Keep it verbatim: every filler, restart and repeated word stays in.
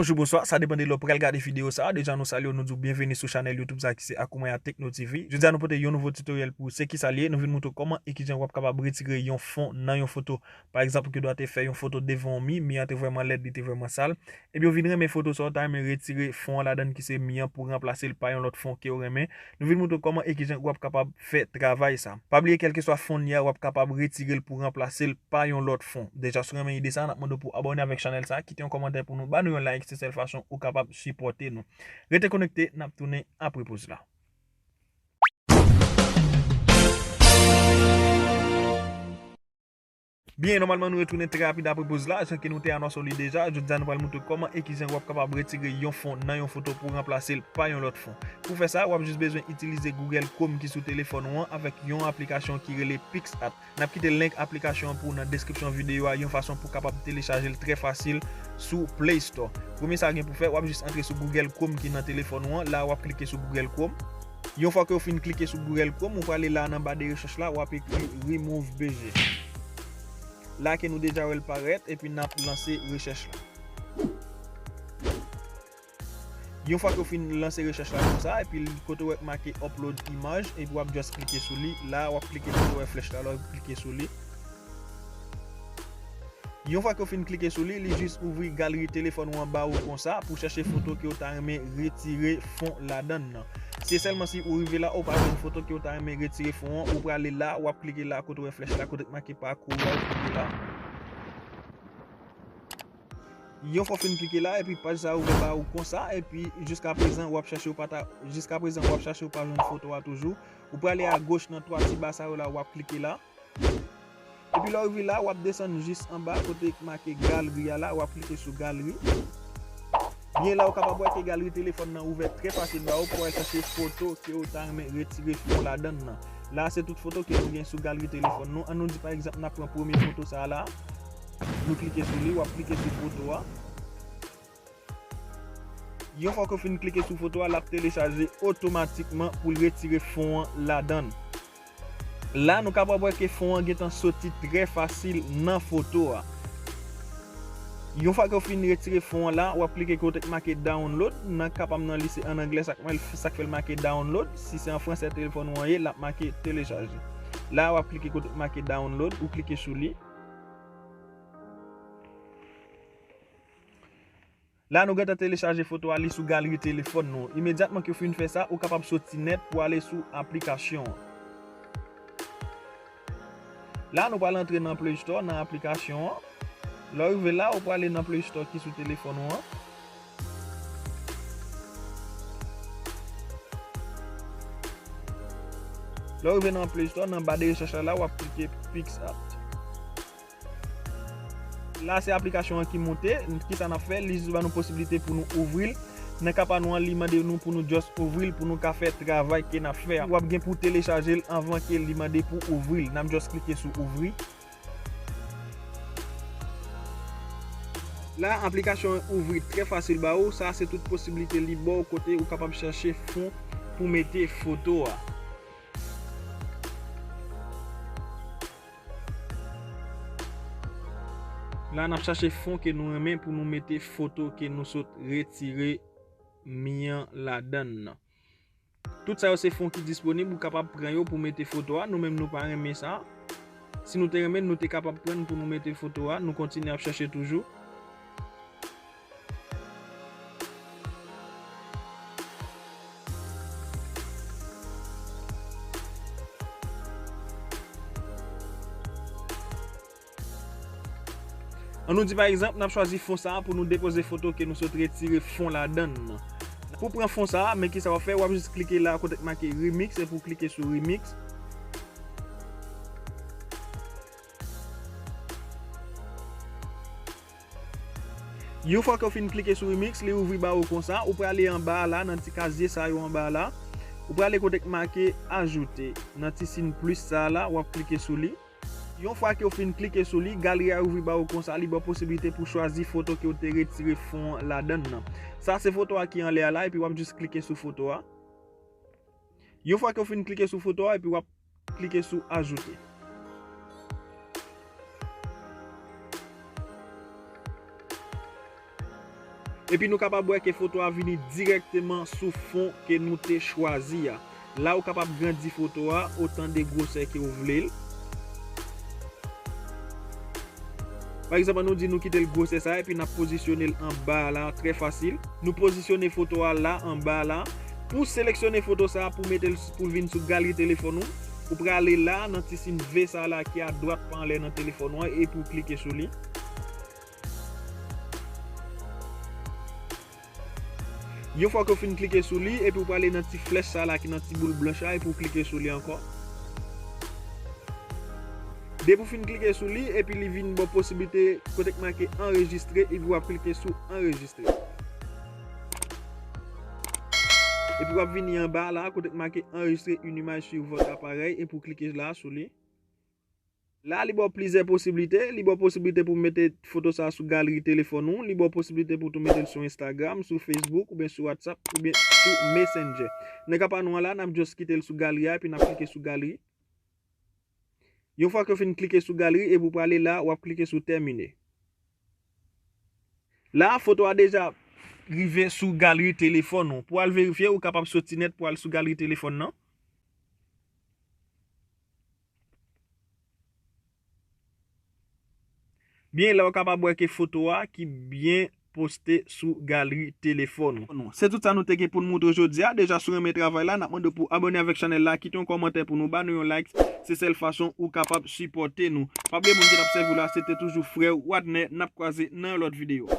Bonjou, bonswa, sa depann de lè w pral gade videyo sa a. Deja nou salye w, nou di w byenveni sou chanèl YouTube sa ki se Akoumaya Techno T V. Jodi a nou pote yon nouvo tutoriel pou se ki sa l ye, nou vin montre w kòman e kijan w ap kapab retire yon fon nan yon foto. Pa egzanp, ou gen dwa te fè yon foto devan yon mi, mi an te vrèman lèd, li te vrèman sal. Ebyen, w vin renmen foto sa, w ta renmen retire fon an ladan l ki se mi an pou ranplase l pa yon lòt fon ke w renmen. Nou vin montre w kòman e kijan w ap kapab fè travay sa. Pa bliye, kèlkeswa fon l ye a, w ap kapab retire l pou ranplase l pa yon lòt fon. Deja, si w renmen ide sa, n ap mande w pou abòne avèk chanèl sa, kite yon kòmantè pou nou, ba nou yon like, se sèl fason ou kapab sipòte nou. Rete konekte, n ap tounen apre poz la. Byen, nòmalman, nou retounen trè rapid apre poz la. Jan ke nou te anonse w li deja, jodi a nou pral montre w kòman e kijan w ap kapab retire yon fon nan yon foto pou ranplase l pa yon lòt fon. Pou fè sa, w ap jis bezwen itilize Google Chrome ki sou telefòn ou an avèk yon aplikasyon ki rele PicsArt. N ap kite link aplikasyon an pou w nan deskripsyon videyo a, yon fason pou w kapab telechaje l trè fasil sou Play Store. Premye sa w gen pou w fè, w ap jis antre sou Google Chrome ki nan telefòn ou an. La, w ap klike sou Google Chrome. Yon fwa ke w fin klike sou Google Chrome, ou prale la nan ba de rechèch la, w ap ekri Remove B G. La ke nou deja wè l parèt, epi n ap lanse rechèch la. Yon fwa ke w fin lanse rechèch la konsa, epi l kote w wè k make upload image, epi w ap just klike sou li. La, w ap klike kote w wè flèch la, la w klike sou li. Yon fwa ke w fin klike sou li, li jis ouvri galri telefòn ou an ba ou konsa pou chèche foto ke w ta renmen retire fon ladan l nan. Se sèlman si ou rive la, ou pa jwenn foto ke w ta renmen retire fon an, ou prale la, w ap klike la kote w wè flèch la, kote k make parkou a, ou klike la. Yon fwa w fin klike la, epi paj sa a ouvè ba ou konsa, epi jiskaprezan w ap chache ou pa ta, jiskaprezan w ap chache ou pa jwenn foto a toujou. Ou prale agoch nan twa ti ba sa yo la, w ap klike la. Epi lè w rive la, w ap desann jis anba kote k make galri a la, w ap klike sou galri. Byen la, ou kapab wè ke galri telefòn nan ouvè trè fasil ba ou pou w al chache foto ke w ta renmen retire fon ladan l nan. La, se tout foto ke nou gen sou galri telefòn nou. An nou di, pa egzanp, n ap pran premye foto sa a la. Nou klike sou li, w ap klike sou foto a. Yon fwa ke w fin klike sou foto a, l ap telechaje otomatikman pou l retire fon an ladan l. La, nou kapab wè ke fon an gentan soti trè fasil nan foto a. Yon fwa ke w fin retire fon an la, w ap klike kote k make download. Nan ka pa m nan li se an anglè, sa k, sa k fè l make download. Si se an fransè telefòn ou an ye, l ap make telechaje. La, w ap klike kote k make download, ou klike sou li. La, nou gentan telechaje foto a, li sou galri telefòn nou. Imedyatman ke w fin fè sa, ou kapab soti nèt pou ale sou aplikasyon an. La, nou pral antre nan Play Store, nan aplikasyon an. Lè w rive la, ou prale nan Play Store ki sou telefòn ou an. Lè w rive nan Play Store, nan ba de rechèch la, la, w ap klike PicsArt. La, se aplikasyon an ki moute. Kisa n ap fè? Li jis ban nou posiblite pou nou ouvri l. Nan ka pa nou an, li mande nou pou nou just ouvri l pou nou ka fè travay ke n ap fè a. W ap gen pou telechaje l anvan ke li mande pou ouvri l. N ap just klike sou ouvri. La, aplikasyon an ouvri trè fasil ba ou. Sa, se tout posiblite li ba w kote ou kapab chache fon pou mete foto a. La, n ap chache fon ke nou renmen pou nou mete foto ke nou sot retire mi an ladan l nan. Tout sa yo se fon ki disponib, ou kapab pran yo pou mete foto a. Nou menm, nou pa renmen sa. Si nou te renmen, nou te kapab pran l pou nou mete foto a. Nou kontinye ap chache toujou. An nou di pa egzanp, n ap chwazi fon sa a pou nou depoze foto ke nou sot retire fon ladan l nan. Pou pran fon sa a, men kisa w ap fè, w ap jis klike la kote k make remix epi w klike sou remix. Yon fwa ke w fin klike sou remix, li ouvri ba ou konsa, ou prale anba a la, nan ti kazye sa yo anba a la. Ou prale kote k make ajoute, nan ti siy plis sa a la, w ap klike sou li. Yon fwa ke w fin klike sou li, galri a ouvri ba ou konsa, li ba w posiblite pou chwazi foto ke w te retire fon an ladan l nan. Sa se foto a ki anlè a la, epi w ap jis klike sou foto a. Yon fwa ke w fin klike sou foto a, epi w ap klike sou ajoute. Epi nou kapab wè ke foto a vini dirèkteman sou fon ke nou te chwazi a. La ou kapab grandi foto a otan de gwosè ke ou vle l. Pa egzanp, an nou di nou kite l gwosè sa, epi n ap pozisyone l anba la, trè fasil. Nou pozisyone foto a la, anba la. Pou seleksyone foto sa, pou mete l, pou l vin sou galri telefòn ou, ou prale la, nan ti siy V sa la ki adwat pa anlè nan telefòn ou an, epi w klike sou li. Yon fwa ke w fin klike sou li, epi w prale nan ti flèch sa la ki nan ti boul blanch la, epi w klike sou li ankò. Depi w fin klike sou li, epi li vin ba w posiblite kote k make anrejistre, epi w ap klike sou anrejistre. Epi w ap vini anba la, kote k make enregistrer une image sur votre appareil, epi w klike la sou li. La, li ba w plizyè posiblite. Li ba w posiblite pou w mete foto sa a sou galri telefòn ou. Li ba w posiblite pou w tou mete l sou Instagram, sou Facebook, oubyen sou WhatsApp, oubyen sou Messenger. Nan ka pa nou an la, n ap just kite l sou galri a, epi n ap klike sou galri. Yon fwa ke w fin klike sou galri, epi w prale la, w ap klike sou tèmine. La, foto a deja rive sou galri telefòn ou. Pou w al verifye, ou kapab soti nèt pou w al sou galri telefòn nan. Byen, la w kapab wè ke foto a ki byen poste sou galri telefòn ou. Se tout sa nou te gen pou n moutre w jodi a. Deja, si w renmen travay la, n ap mande w pou abòne avèk chanèl la, kite yon kòmantè pou nou, ba nou yon like. Se sèl fason ou kapab sipòte nou. Pa bliye, moun ki t ap sèvi w la, se te toujou frè w Wadner. N ap kwaze nan yon lòt videyo.